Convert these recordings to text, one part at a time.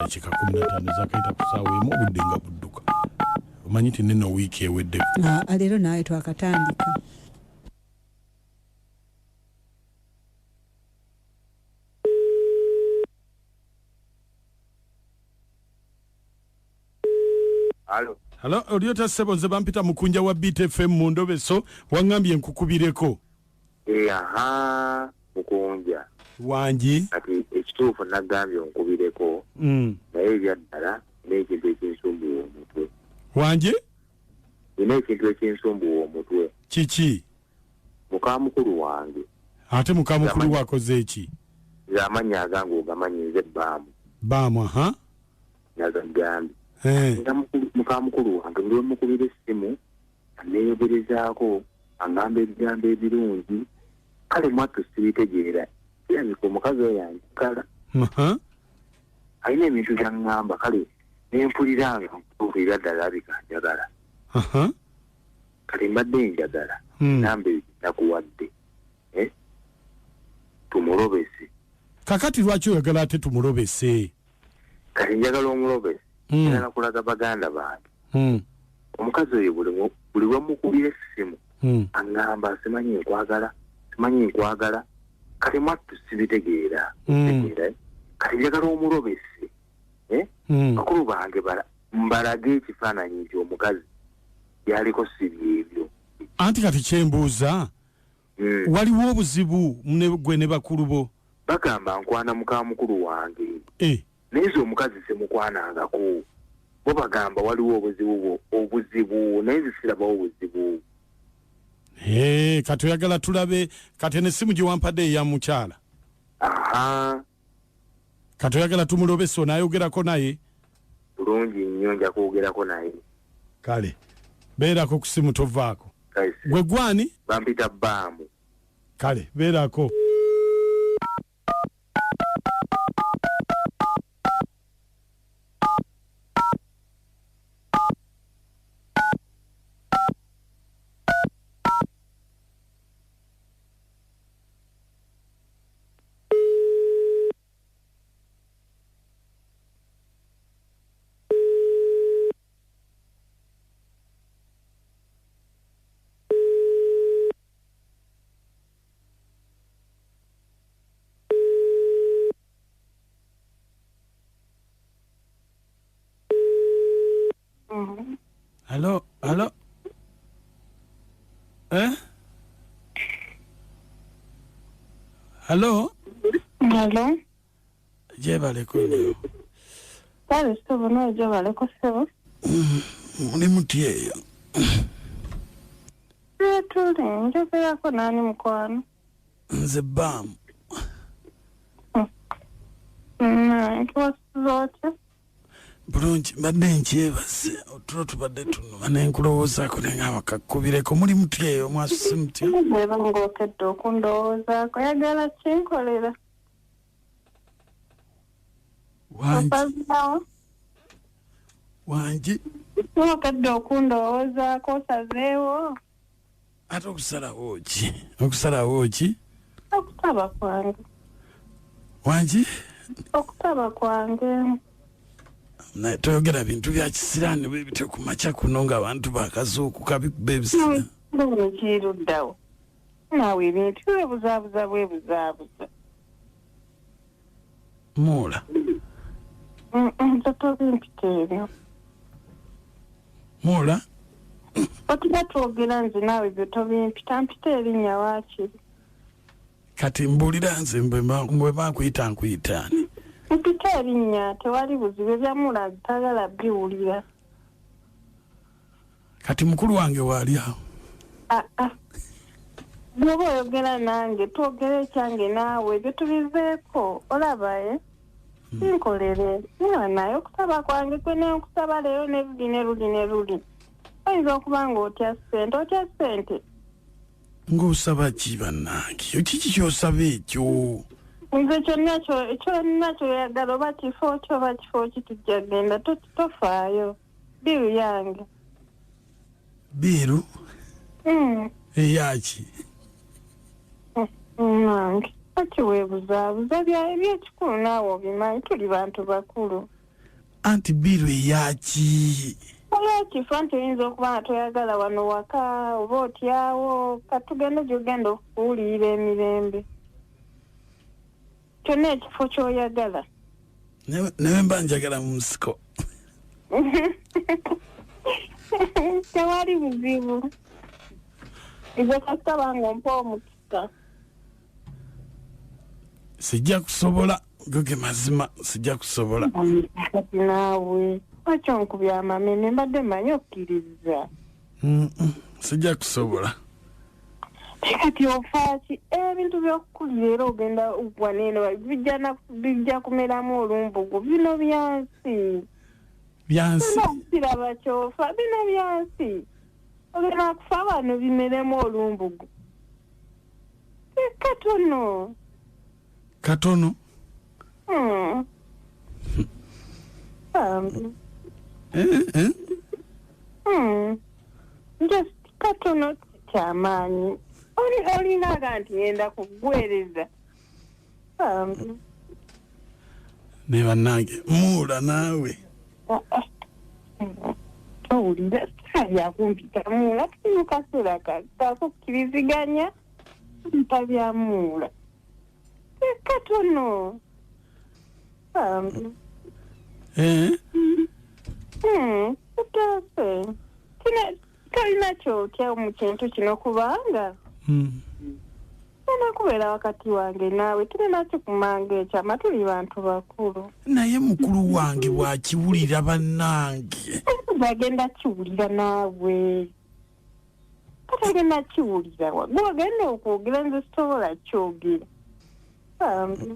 Dakiika 15 zakayita ku ssaawa 1, obudde nga budduka. Omanyi nti neno wiiki eweddeko. Aa, leero naawe twakatandika. Halo. Halo, oli otya ssebo? Nze bampita Mukunja wa Beat FM mu Ndobeso, waŋŋambye nkukubireko. Eh, aha, Mukunja. Wangi. Kati ekituufu nagambye onkubireko. Naye ebyaddala n'ekintu ekinsumbuwa omutwe. Wangi? Nina ekintu ekinsumbuwa omutwe. Kiki? Muka mukulu wange. Ate muka mukulu wakoze ki? Nze amannya agange ogamanyi, nze Bbaamu. Bbaamu, aha. Nagagambye. Eh. Nga muka mukulu wange buli lwemukubira essimu aneeyogerezaako, angamba ebigambo ebirungi, kale mwattu sibitegeera. Kirabika omukazi oyo anjagala. Aha. Alina ebintu by'aŋŋamba, kale ne mpulira nga nkutuukirira ddala alabika anjagala. Aha. Kati mbadde njagala namba eyo nakuwadde, eh? Tumulobese. Kakati lwaki oyagala ate tumulobese? Kati njagala omulobese. Njagala kulaga baganda bange. Omukazi oyo buli lwemukubira essimu aŋŋamba simanyi nkwagala, simanyi nkwagala. Kati mwattu sibitegeera. Tegeera, eh? Kati njagala omulobese. Eh? Bakulu bange mbalage ekifaananyi nti omukazi byaliko si byebyo. Anti kati kyembuuza, waliwo obuzibu gwe ne bakulu bo? Bagamba nkwana muka mukulu wange. Naye nze omukazi simukwanangako. Bo bagamba waliwo obuzibu, naye nze sirabawo obuzibu. Kati oyagala tulabe, kati eno essimu gye wampadde eya mukyala. Aha. Kati oyagala tumulobese onaayogerako naye? Bulungi nnyo, nja kwogerako naye. Kale, beerako ku ssimu tovaako. Kale. Gwe gwani? Bampita Bbaamu. Kale, beerako. Hello, hello. Eh? Hello? Hello. Jebaleko nnyo. Kale ssebo, nawe gyebaleko ssebo. Muli mutya eyo? Tuli, njogerako naani mukwano? Nze Bbaamu. Nkiwasuza otya? Bulungi, mbadde nkyebase, otulo tubadde tunuma ne nkulowoozaako ne ngamba kakkubireko. Muli mutya eyo, mwasuse mutya? Bweba ng'okedde okundowoozaako, oyagala kinkolera? Wangi. Osazaawo? Wangi. Okedde okundowoozaako, osazeewo? Ate okusalawo ki? Okusalawo ki? Okusaba kwange. Wangi? Okusaba kwange. Naye toyogera bintu bya kisiraani bwe bityo ku makya kuno ng'abantu bakazuukuka bikuba ebisiraani. Luno kiruddawo. Naawe ebintu bwebuzaabuza bwebuzaabuza. Muula. Nze tobimpita ebyo. Muula. Otuba twogera nze naawe byo tobimpita, mpita erinnya waakiri. Kati mbuulira nze bwe mba nkuyita nkuyita ani? Mpita erinnya, tewali buzibu, ebya Muula nzitagala biwulira. Kati mukulu wange waali awo? Aa. Bw'oba oyogera nange, twogere ekyange naawe, ebyo tubiveeko, olaba, eh? Nkolere. Nnywa naye okusaba kwange kwe ne nkusaba leero ne luli ne luli ne luli. Oyinza okuba ng'otya ssente, otya ssente? Ng'osaba ki bannange? Kiki ky'osaba ekyo? Nze kyonna kyonna ky'oyagala, oba kifo ki oba kifo ki, tujja kugenda, tofaayo. Biiru yange. Biiru? Eyaki? Nange. Lwaki weebuzaabuza? Ebyekikulu naawe obimanyi, tuli bantu bakulu. Anti bill eyaki? Waliwo ekifo nti oyinza okuba nga toyagala wano waka oba otyawo, katugende gy'ogenda okuwulirira emirembe. Kyonna ekifo ky'oyagala. Newe mba njagala mu nsiko. Tewali buzibu. Nze kasita bange ompa omukisa. Sijja kusobola, go ge mazima, sijja kusobola. Kati naawe lwaki onkubya amameme? Mbadde mmanyi okkiriza. Sijja kusobola. Kati ofaaki? Ebintu by'okukulira era ogenda waneeno bijja kumeramu olumbugu. Bino byansi. Byansi. Kiraba kyofa, bino byansi. Ogenda kufa bano bimeremu olumbugu. Katono. Katono? Bambi. Just katono, kyamaanyi. Olinaga nti ngenda kugwereza. Bambi. Ne bannange muula naawe. Owulira byakumpita muula, tuli mu kaseera kakukkiriziganya mpa bya muula. Katono. Bambi. Kutaase. Tolina kyotya mu kintu kino kubanga tulina kubeera wakati wange naawe, tulina kikumanga ekyama, tuli bantu bakulu. Naye mukulu wange bw'akiwulira bannange. Agenda kiwulira naawe. Kati agenda kiwulira wa? Gwe ogenda okwogera, nze sisobola kyogera. Bambi.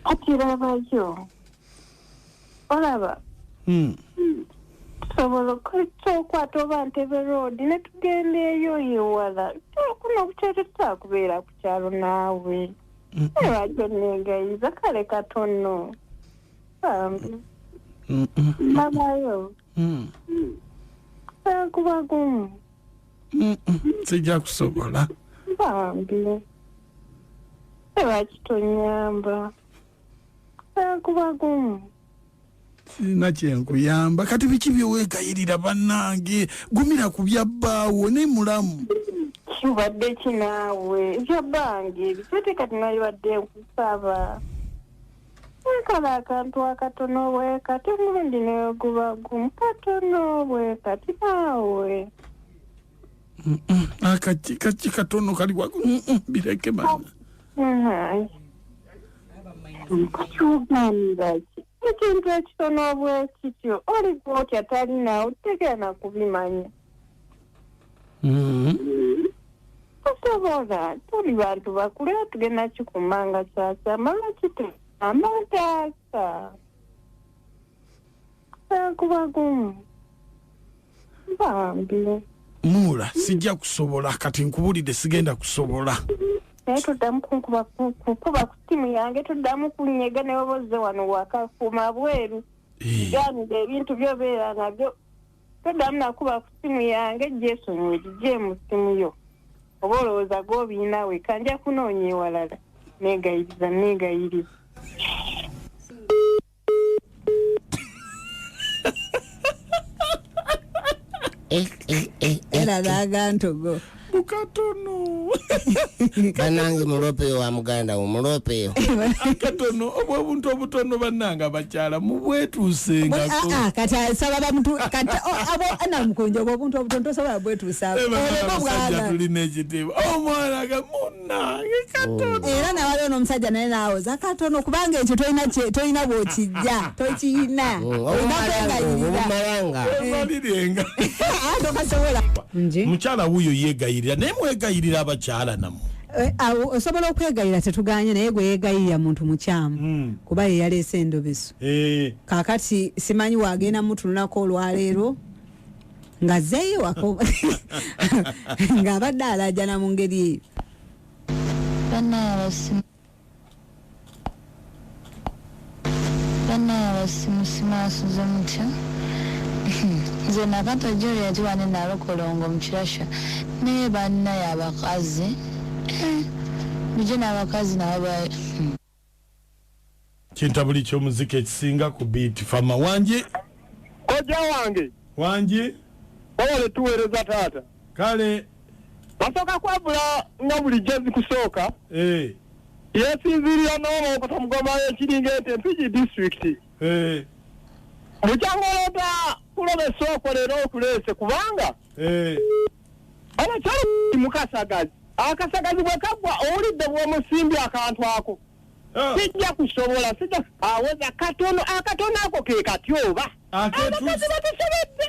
Kati labayo. Olaba? Tusobola okukwata oba Ntebe Road ne tugenda eyo ewala. Kuno ku kyalo tetusobola kubeera ku kyalo naawe. Lwaki onneegayiza? Kale katono. Bambi. Labayo. Kuba gumu. Sijja kusobola. Bambi. Lwaki tonyamba? Kuba gumu. Sirina kyenkuyamba. Kati biki byeweegayirira bannange? Gumira ku bya bbaawo ne mulamu. Kibadde ki naawe? Ebya bbange ebyo ate kati nalibadde nkusaba. Nkala akantu akatono bwe kati, omulundi ne guba gumu katono bwe kati naawe. Akaki kaki katono kali wa bireke bana. Kakyuganira ki? Ekintu ekitono bwe kityo oli gw'otya talinawo tegenda kubimanya. Tosobola, tuli bantu bakulu era tugenda kikumanga kyakyama lwaki amataasa. Kuba gumu. Bambi. Muula sijja kusobola, kati nkubulidde sigenda kusobola. Naye toddamu kunkuba kukuba ku ttiimu yange, toddamu kunyega ne bw'oba ozze wano waka kuuma bweru. Gaanira ebintu by'obeera nabyo. Toddamu nakuba ku ssimu yange, gyesonyiwe gigye mu ssimu yo. Oba olowooza gw'obiina wekka, nja kunoonya ewalala. Neegayiriza, neegayiriza. Era n'agantogo. Bukatono. Bannange mulopeyo wa muganda wo, mulopeyo. Akatono, obwo obuntu obutono bannange abakyala mubwetuusengako. Kati asaba bamutu, kati, oh, abo, ana mukunja, obwo obuntu obutono tosobola bwetuusaako. Bannange Olwo abasajja bw'aga. tulina ekitiibwa. Omwana ga munnange katono. Era nawaliwo n'omusajja naye n'awoza katono, kubanga ekyo tolina bw'okijja, tokiyina. Olina kwegayirira. Obumalanga. Emalirenga. Tokasobola. Nje. Mukyala wuuyo yeegayirira, naye mwegayirira abakyala nammwe. Awo osobola okwegayirira, tetuganye, naye gwe yeegayirira muntu mukyamu. Kuba ye yaleese endobeso. Kaakati simanyi waagenda mutunulako olwaleero ng'azzeeyo wako ng'abadde alaajana mu ngeri eyo. Bannaye abasimusima asuze mutya? Nze Nakato Juliet wane Nalukolongo mu Kirasha, naye bannaye abakazi, bulijjo n'abakazi nabo ba Kintabuli ky'omuziki ekisinga ku Beat Fama. Wangi? Kojja wange. Wangi? Wabale tuweereza taata. Kale. Basooka kwavula nga bulijjo zikusooka. Eh. Yesinziirira n'olwokota mugoma y'ekiringa ente Mpigi disitulikiti. Eh. Bukyanga oleeta kuloba essooko leero okuleese kubanga. Eh. Abakyala mukasagazi. Akasagazi bwe kaggwa owulidde bw'omusimbye akantu ako. Ah. Sijja kusobola, sijja aweza katono, akatono ako ke kati oba. Abakazi batusobedde.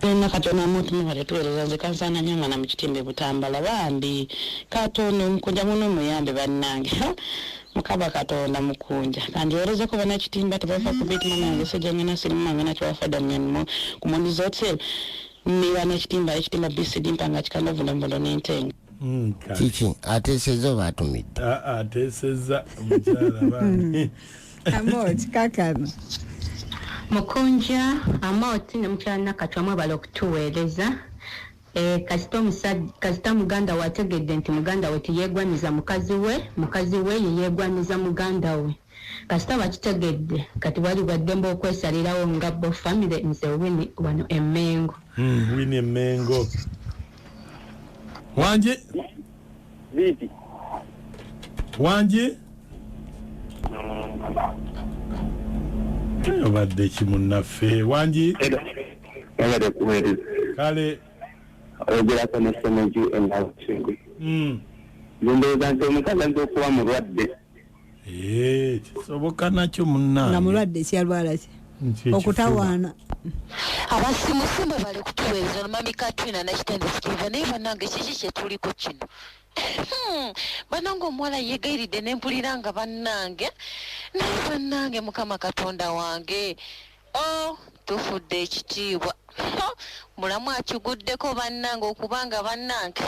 Nina katono omuntu mubale tuweereza nze kansaana nnyo nga na mu kitimba e Butambala bambi katono omukunja muno muyambe bannange ha mukama katonda mukunja kandiwerezeko banakitimba tebava ku beat mama wange sejangana sirimu wange nakyawafa Damian mo ku Mondi's Hotel ne banakitimba ekitimba BCD mpanga kikanda vunda mbondo n'entenga. Kiki ateesezza oba atumidde? Ateesezza omukyala bambi. Amoti kakano. Mukunja Amoti ne mukyala Nakatwa mwebale okutuweereza. Eh, kasita omusajja kasita muganda we ategedde nti muganda we teyeegwanyiza mukazi we, mukazi we ye yeegwanyiza muganda we. Kasita bakitegedde kati bali baddembe okwesalirawo nga bo famire. Nze Winnie wano e Mengo. Winnie e Mengo. Wangi? Biiti. Wangi? Obadde ki munnaffe? Wangi? Wabadde kuweereza. Kale. Oyogerako ne Ssemuju e Nabukingu. Nze ndowooza nti omukazi ayinza okuba mulwadde. Eh, kisoboka nakyo munnange. Nga mulwadde kyalwala ki? Okutawaana. Abasimusi mwe bali kutuweereza mami Katrina Nakitende Steve naye bannange kiki kye tuliko kino? Bannange omuwala yeegayiridde ne mpulira nga bannange naye bannange Mukama Katonda wange oh tufudde ekitiibwa mulamu akiguddeko bannange okubanga bannange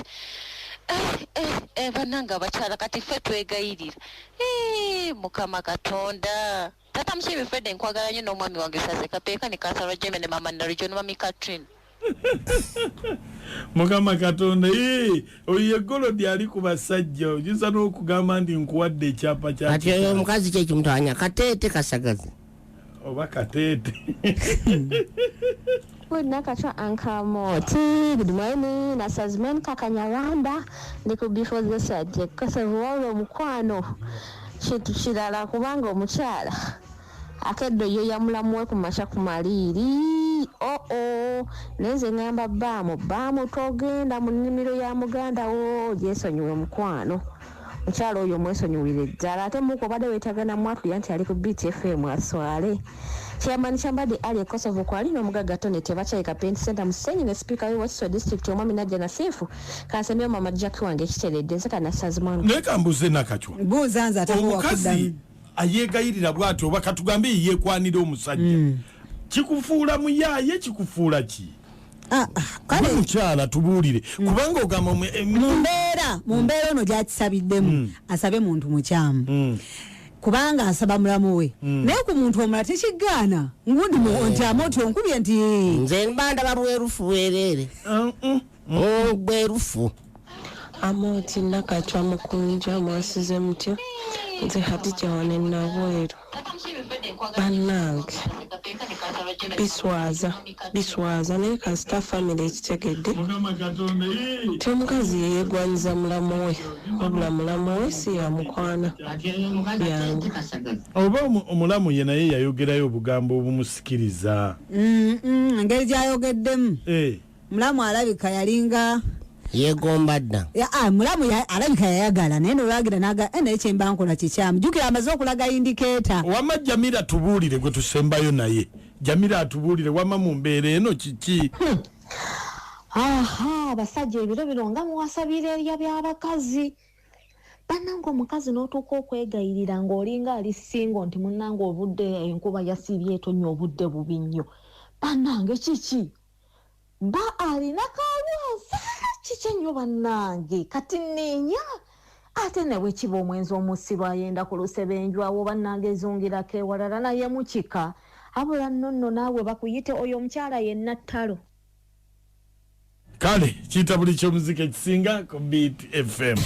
eh, eh, eh, bannange abakyala kati ffe twegayirira eh, Mukama Katonda. Tata Mukiibi Fred nkwagala nnyo n'omwami wange Saze Kapeeka ne Kansala Jembe ne Maama Nalujo ne Mami Katrina. Mukama Katonda ee oyo ye Golodi ali ku basajja oyinza n'okugamba nti nkuwadde ekyapa kya Kati oyo omukazi ki ekimutawanya kateete kasagazi oba kateete. Good Nakachwa Ankamoti. Good morning. Nasazman Kakanyarwanda. Ndi ku before the subject. Kosevu wabula omukwano kintu kirala kubanga omukyala akedde oyoya mulamu we ku makya ku maliiri oo oh, naye nze ngamba baamu baamu togenda mu nnimiro ya muganda wo gyesonyiwe mukwano mukyala oyo mwesonyiwire ddala ate muku obadde weetaaga namwatulira nti ali ku BTFM aswale Chairman Kyambadde Ali e Kosovo kwali n'omugagga Tony Tebakyayika Paint Center Musenyi ne sipiika w'e Wakiso district omwami Najja Nasiifu kansembyeyo mama Jackie wange ekiteredde nze Kanasazi mwana. Naye kambuze Nakachwa. Buuza nze ate omukazi ayegayirira bw'atyo oba katugambe yekwanira omusajja kikufuula muyaaye kikufuula ki? Ah, ah, kale mukyala tubuulire kubanga ogamba mu mbeera ono gyakisabiddemu asabe muntu mukyamu kubanga asaba mulamu we naye ku muntu omulala tekigaana ngundi nti amoti onkubye nti nze mba ndaba bwerufu bwereere bwerufu. Amoti Nakachwa Mukunja mwasize mutya nze Hadija wane Nabweru bannange biswaza biswaza naye kasita family ekitegedde nti omukazi yeyegwanyiza mulamu we wabula mulamu we si yamukwana byangu. Oba omulamu ye naye yayogerayo obugambo obumusikiriza. Engeri gyayogeddemu mulamu alabika yalinga yegomba dda. Mulamu alabika yayagala naye nolwagira naga naye kyemba nkola kikyamu jjukira amaze okulaga indikeeta. Wamma Jamira tubuulire gwe tusembayo naye Jamira atubuulire wamma mu mbeera eno kiki? Aha, abasajja ebiro bino nga muwasabira erya by'abakazi bannange omukazi n'otuuka okwegayirira ng'olinga ali singo nti munnange obudde enkuba yasiibye etonnya obudde bubi nnyo bannange kiki ba alina kalwaza kiki ennyo bannange kati nniinya ate ne bwe kiba omwenzi omusiru ayenda ku lusebenjwawo bannange ezungirako ewalala naye mukika abula nno nno naawe bakuyite oyo omukyala yenna ttalo. Kale kitabuli ky'omuziki ekisinga ku Beat FM.